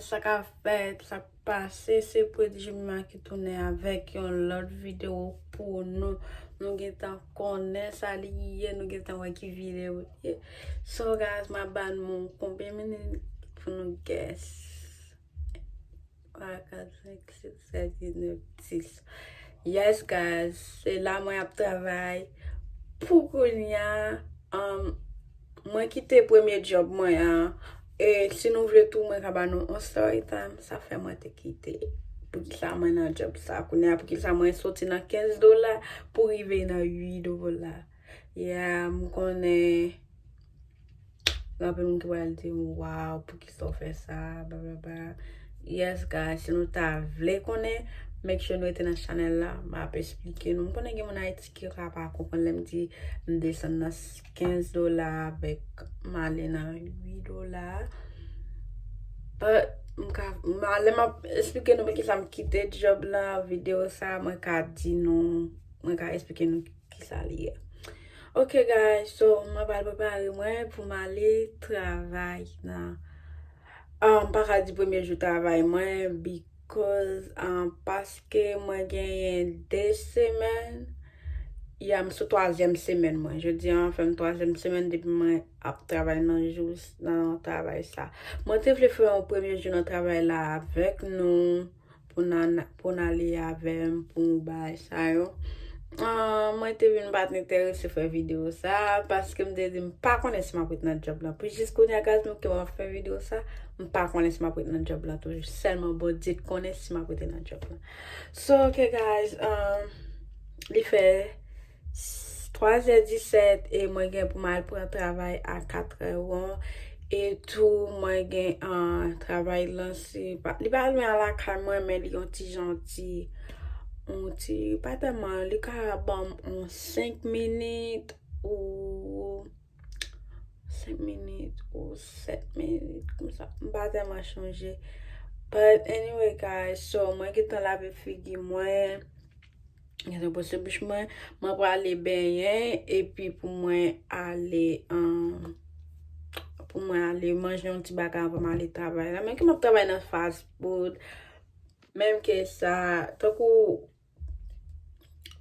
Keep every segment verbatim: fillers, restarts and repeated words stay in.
Sa k ap fèt, sa k pase, se Predi Jemima ki tounen avèk yon lòt videyo pou nou. Nou gentan konnen sa li ye, nou gentan wè ki videyo li ye. So, guys, m ap ba nou konbyen minit pou nou guess. Twa, kat, senk, sis, sèt, uit, nèf, dis. Yes, guys, se la mwen ap travay. Pou kounye a, um, mwen kite premye djòb mwen an. E si nou vle tou, mwen ka ba nou yon story time. Sa fè mwen te kite. Poukisa mwen nan djòb sa? Kounye a, poukisa mwen soti nan kenz dola pou rive nan uit dola? Yeah, m konnen. Gen anpil moun ki pral di m, "Waw, poukisa w fè sa?" Bla, bla, bla. Yes, guys, si nou ta vle konnen, make sure nou rete nan chanèl la. M ap esplike nou. M konnen gen moun Ayiti ki ka pa konprann lè m di m desann nan s-, kenz dola avèk m ale nan uit dola. But, m ka, m a-, lè m ap esplike nou poukisa m kite djòb la, videyo sa, mwen ka di nou, mwen ka esplike nou kisa li ye. Ok, guys, so, mwen pral prepare mwen pou m ale travay nan, ah, m pa ka di premye jou travay mwen, because, ah, paske mwen genyen de semèn, ya, m sou twazyèm semèn mwen. Jodi a, an fè m twazyèm semèn depi mwen ap travay nan jou, nan travay sa. Mwen te vle fè yon premye jou nan travay la avèk nou, pou n a-, pou n ale avè m, pou bagay sa yo. Ah, mwen te vin pa t enterese fè videyo sa, paske m te di m pa konnen si m ap ret nan djòb la. Pou jis kounye a, guys, m ke m ap fè videyo sa, m pa konnen si m ap ret nan djòb la toujou. Sèlman Bondye t konnen si m ap rete nan djòb la. So, ok, guys, um, li fè twa zè disèt e mwen gen pou m al pran travay a kat è won. E tou, mwen gen, ah, travay lan, se pa, li pa lwen a lakay mwen, men li yon ti jan ti, yon ti, pa tèlman, li ka ban m yon senk minit ou senk minit ou sèt minit konsa. M pa tèlman chonje. But anyway, guys, so mwen gentan lave figi mwen. Gentan bwose bouch mwen. Mwen prale benyen epi pou mwen ale, um, pou mwen ale manje yon ti bagay anvan m ale travay la. Men ke m ap travay nan fast food. Menm ke sa, tankou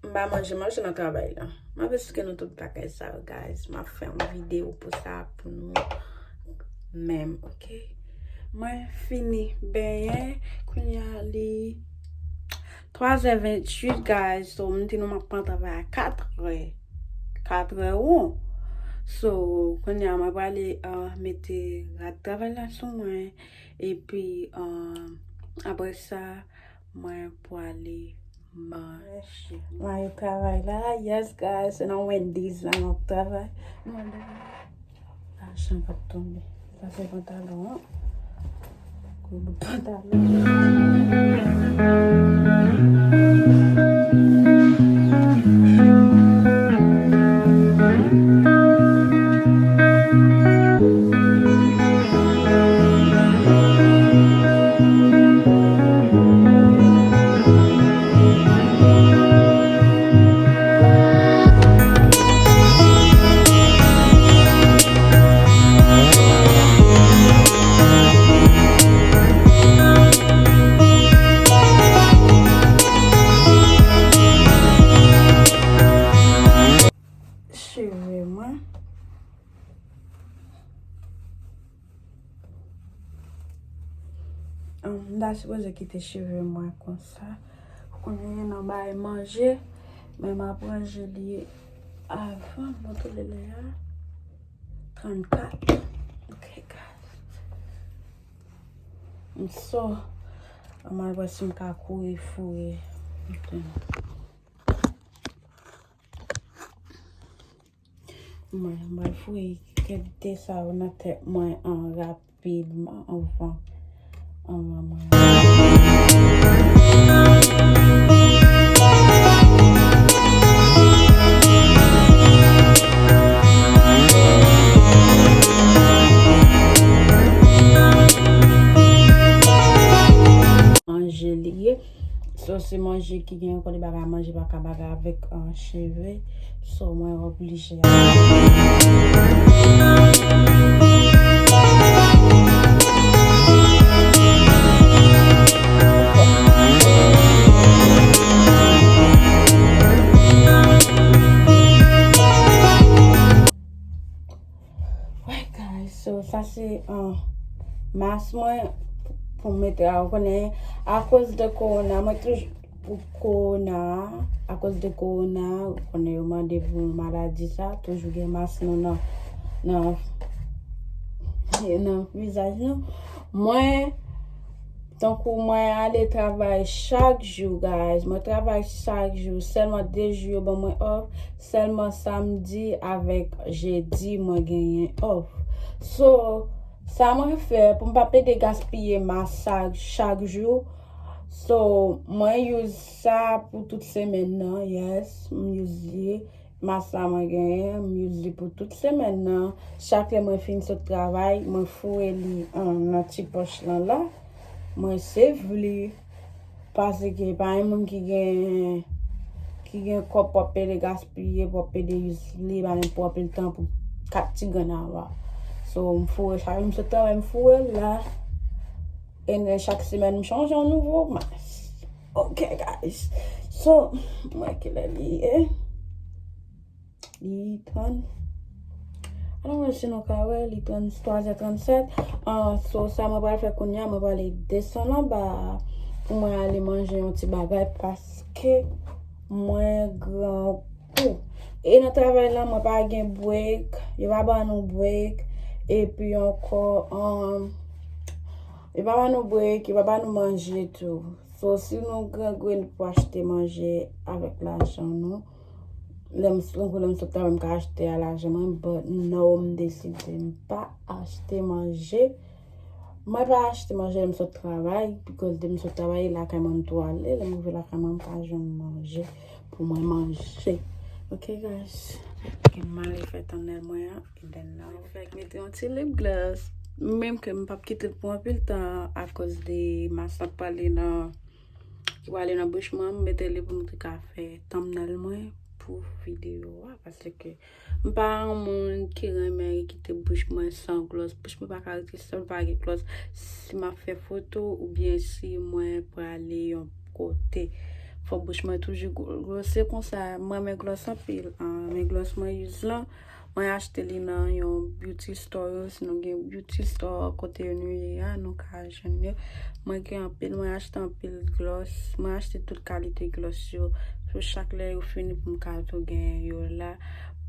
m pa manje, manje nan travay la. M ap esplike nou tout bagay sa yo, guys. M ap fè yon videyo pou sa, pou nou menm, ok? Mwen fini benyen, kounye a li twa zè venntuit, guys. So, m di nou m ap pran travay a kat è. Kat è won. So, kounye a mwen prale, ah, mete rad travay la sou mwen. Epi, ah, apre sa, mwen prale manje. Mwen travay la. Yes, guys. Se nan Wendy's la m ap travay. Mwen la. Lajan k ap tonbe. Sa se pantalon an. Gwo bout pantalon. Cheve mwen. Ahn, m ta sipoze kite cheve mwen konsa. Kounye a nan bay manje, men m ap ranje li avan, montre lè a. Trannkat. Ok, guys. M so, m al wè si m ka kouri foure. Ok. Mwen, mwen fouye kantite sa yo nan tèt mwen an rapidman anvan, anvan mwen. Manje li ye. So, se manje ki gen yon kòde bagay manje pa ka bagay avèk, ah, cheve. So, mwen oblije. So, sa se, uh, mas mwen pou m mete a, ou konnen, akoz de kowona, mwen toujou, pou kowona, akoz de kowona, ou konnen yo mande pou maladi sa, toujou gen mas nou nan, nan, nan vizaj nou. Mwen, tankou mwen ale travay chak jou, guys. Mwen travay chak jou. Sèlman de jou yo ban mwen off. Sèlman samdi avèk jedi mwen genyen off. So, sa mwen fè pou m pa plede gaspiye mas sa chak jou. So, mwen use sa pou tout semèn nan, yes, m use li. Mas la mwen genyen, m use li pou tout semèn nan. Chak lè mwen fin sot travay, mwen foure li, um, nan ti pòch lan la. Mwen save li. Paske pa gen moun ki gen, ki gen kòb pou ap pede gaspiye, pou ap pede use li, pa gen pou anpil tan pou kat ti grenn ava. So, m foure chak lè m sot travay, m foure l la. And then chak semèn, m chanje yon nouvo mas. Ok, guys. So, mwen kilè li ye. Li trant. I don't know si nou ka wè, li trant, twa zè trannsèt. Ah, so, sa mwen pral fè kounye a, mwen pral desann anba a pou mwen ale manje yon ti bagay paske mwen grangou. E nan travay la, mwen pa gen break, yo pa ban nou break. Epi ankò, um, yo pa ban nou break, yo pa ban nou manje tou. So, si nou grangou, nou pou achte manje avèk lajan nou. Lè m, tankou lè m sot travay, m ka achte a lajan mwen, but no, m deside m pa achte manje. Mwen pa achte manje lè m sot travay, because lè m sot travay, e lakay mwen m tou ale. Lè m rive lakay mwen, m pa jwenn manje pou mwen manje. Ok, guys. Ok, m ale fè tannèl mwen an. And then now, fèk mete yon ti lip gloss. Menm ke m p ap kite l pou anpil tan akoz de mas la k prale nan, ki prale nan bouch mwen, m mete li pou m te ka fè thumbnail mwen pou videyo a, paske m pa yon moun ki renmen kite bouch mwen san gloss. Bouch mwen pa ka rete san pa gen gloss. Si m ap fè foto oubyen si mwen prale yon kote, fò bouch mwen toujou glo-, gloss. Se konsa, mwen renmen gloss anpil. Ah, men gloss mwen use lan, mwen achte li nan yon beauty store yo, sinon gen beauty store kote nou ye a, nou ka jwenn yo. Mwen gen anpil, mwen achte anpil gloss, mwen achte tout kalite gloss yo. Pou chak lè yo fini pou m ka tou gen yo la.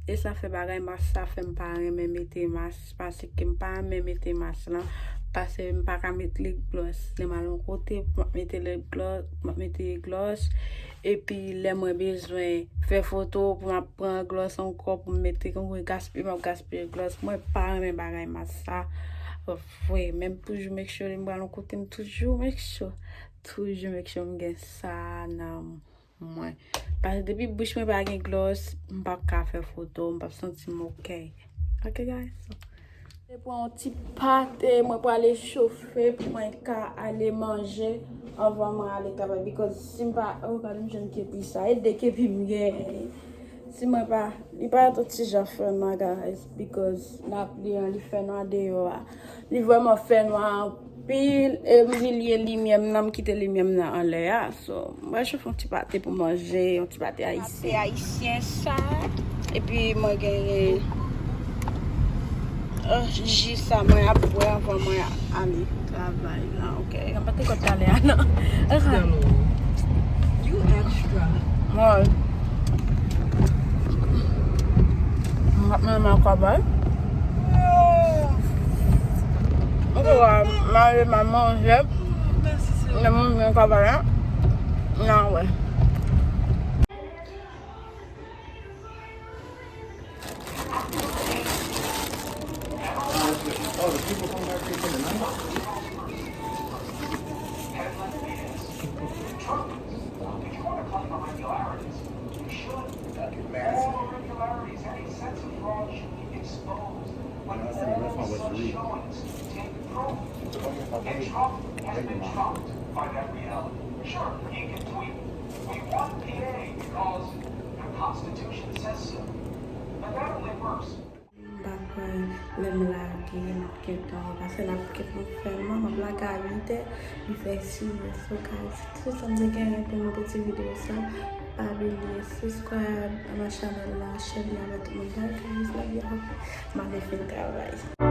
E sa fè bagay mas sa fè m pa renmen mete mas, paske m pa renmen mete mas lan, paske m pa ka met lip gloss. Lè m al yon kote, m ap mete lip gloss, m ap mete gloss. Epi lè mwen bezwen fè foto pou m ap pran gloss ankò pou m mete, konn gaspiye, m ap gaspiye gloss. Mwen pa renmen bagay mas sa. Vre, menm toujou make sure lè m pral yon kote, m toujou make sure. Toujou make sure m gen sa nan mwen. Paske depi bouch mwen pa gen gloss, m p ap ka fè foto, m p ap santi m ok. Ok, guys? Mwen pran yon ti pate, mwen prale chofe pou mwen ka ale manje anvan mwen ale travay. Because si m pa, oh, gade m jwenn kepi sa. E de kepi m genyen. Si mwen pa, li pa yon ti jan fè nwa, guys. Because lapli an, li fè nwa deyò a. Li vrèman fè nwa anpil, e m bliye limyè m nan, m kite limyè m nan anlè a. So, mwen chofe yon ti pate pou manje, yon ti pate ayisyen. Pate ayisyen sa. Epi mwen genyen, euh, ji sa mwen ap bwè anvan mwen ale travay la, ok? Mwen pa te konn talè a, non. Stella, you extra. Mwen. Mwen ap mennen ankò bay. Mwen te wè mari m ap manje. Lè mwen vin travay la, n a wè. M pa kwè lè m lage, m ap gentan, paske l ap gentan fè nwa, m ap lage a uit è, li fè sis è. So, guys, se tout sa m te genyen pou nou pou ti videyo sa. Pa bliye subscribe nan chanèl la, share li avèk tout moun. Bye, guys, love y'all. M ale fin travay.